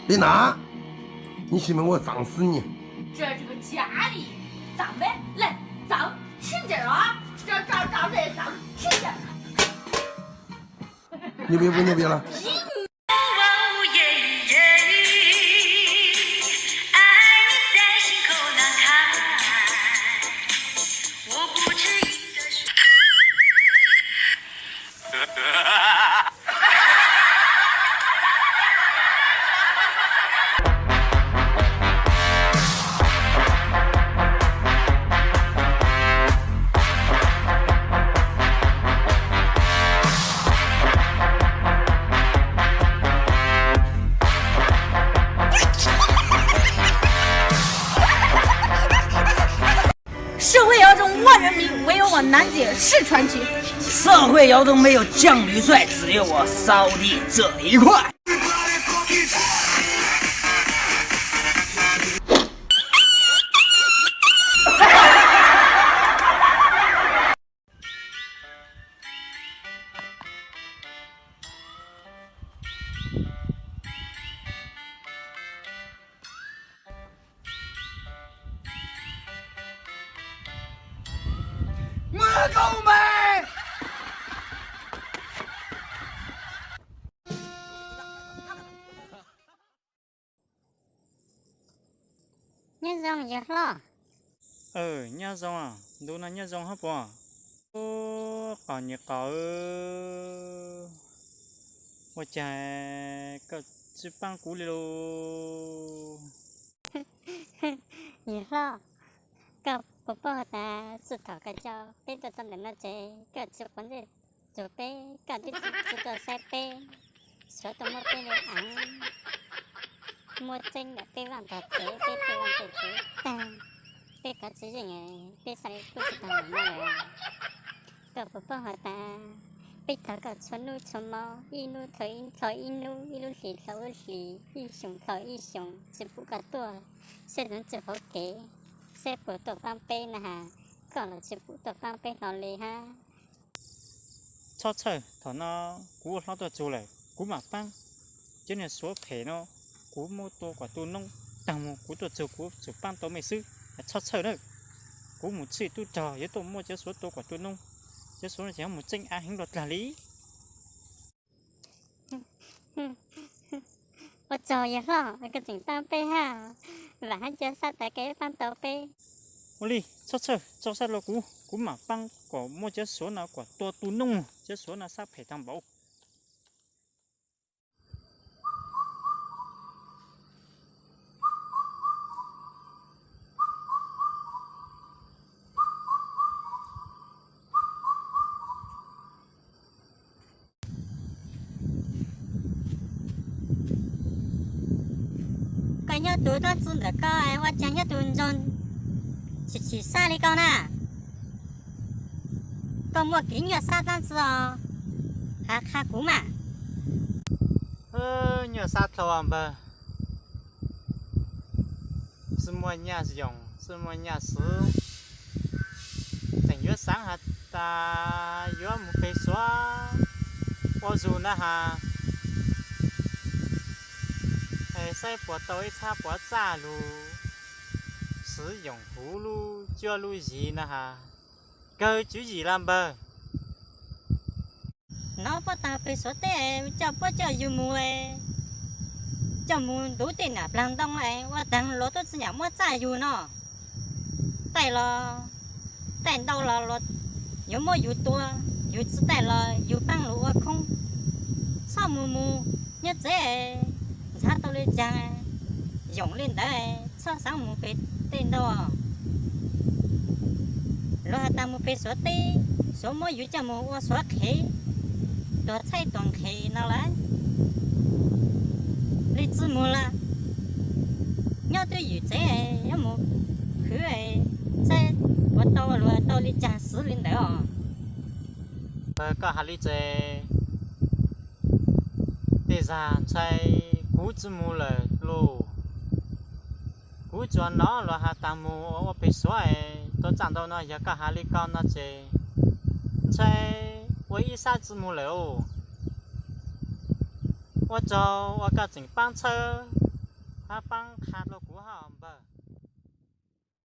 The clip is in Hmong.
别拿，你是没给我脏死你！这这个家里，脏呗，来，脏，听着啊，这这这这脏，听着。牛逼不牛逼了？社会摇中万人迷，唯有我楠姐是传奇。社会摇中没有犟驴帅，只有我骚弟这一块。 Nyob zoo yawg hlob. Nyob zoo, ntu no nyob zoo hab puas? Ub, qaug nyuag qaug, ua cas koj tsi paab kuv li lus? Yawg hlob, koj puas paub has tas txij thaum koj coj peb tuaj txog ntawm no tsev, koj tsi quav ntsej rua peb, koj tib tsi tuaj saib peb, tsuav tuaj muab peb le aav, muab txeeb ntawm peb vaaj tog tsev, peb tuaj vaaj tog tsev taag, peb kov tsi yeej, peb xaav le kuj tsi taag lawm no lawm. Koj puas paub has tas peb tog koj txhua nub txhua mo, ib nub dlhau ib nub, ib lub hlis dlhau lub hlis, ib xyoo dlhau ib xyoo, tsi pum koj tuaj, saib nuav tsi hauv kev, saib puas tuaj paab peb na has, koj los tsi pum tuaj paab peb hlo li hab. Txhob txhawj, thaum no kuv ua hlob tuaj txug lawm, kuv mam paab. Cov niag suav phem no, kuv muab tua kuam tu noob taag moog, kuv tuaj txug kuv tsuas paab tau mej xwb, txhob txhawj nawb. Kuv mus txhij tub rog yuav tuaj muab cov suav tua kuam tu noob, cov suav no ces mus txeeb aav heev dlua dlaag li. Ua tsaug yawg hlob, koj tseem paab peb hab, vaam hab ca sab tas koj paab tau peb. Ua li, txhob txhawj, tso sab dlua kuv, kuv mam paab kom muab cov suav no kuam tua tu noob, cov suav no sab phem taag npaum. Koj nyob tus dlaab tsi ntawm koj ua caag nyob tus ntsug chim chim sab li koj na? Koj muaj kev nyuaj sab dlaab tsi os? Has qha kuv mas. Nyuaj sab dlhau npawg, tsi muaj nyaj yoos, tsi muaj nyaj swv. Tseem yuav xaav has tas yuav mus peg Suav ua zug na has, saib puas tau ib txhab puav txaj lug swv yoos huv lub cuab lub yig na has. Kawg tswv yim las npawg. Nov puab taag peg Suav teb, coj puab coj yug mus, coj mus ntuv tej nam nplaag ntoo ua taag luag tub tsi nyam muab txaj yug no. Taij los, taij ntau los luag yuav muab yug tua, yug tsi taij los yug paab luag ua khoob. Txhob mus mus nyob tsev, ntxhab tau le caag yoom le ntawd, txhob xaav mus peg tej ntau. Luag has tas mus peg Suav teb, Suav muab yug coj mus ua Suav qhev, tuag txhaib tuag nqhes no lawm. Le tsi mus lawm, nyob twj ywm tsev, yuav mus khwv saib puas tau luag tau le caag xwv le ntawd os. Npawg, koj has li ces tej zag ntshai kuv tsi mus lawm lauj. Kuv tsuas nov luag has tas mus ua pem Suav es tau txaj ntau no, yog koj has li ko no ces ntshai ua ib sab tsi mus lawm os. Ua tsaug uas koj tseem paab txhawb hab paab qha rau kuv hab npawg.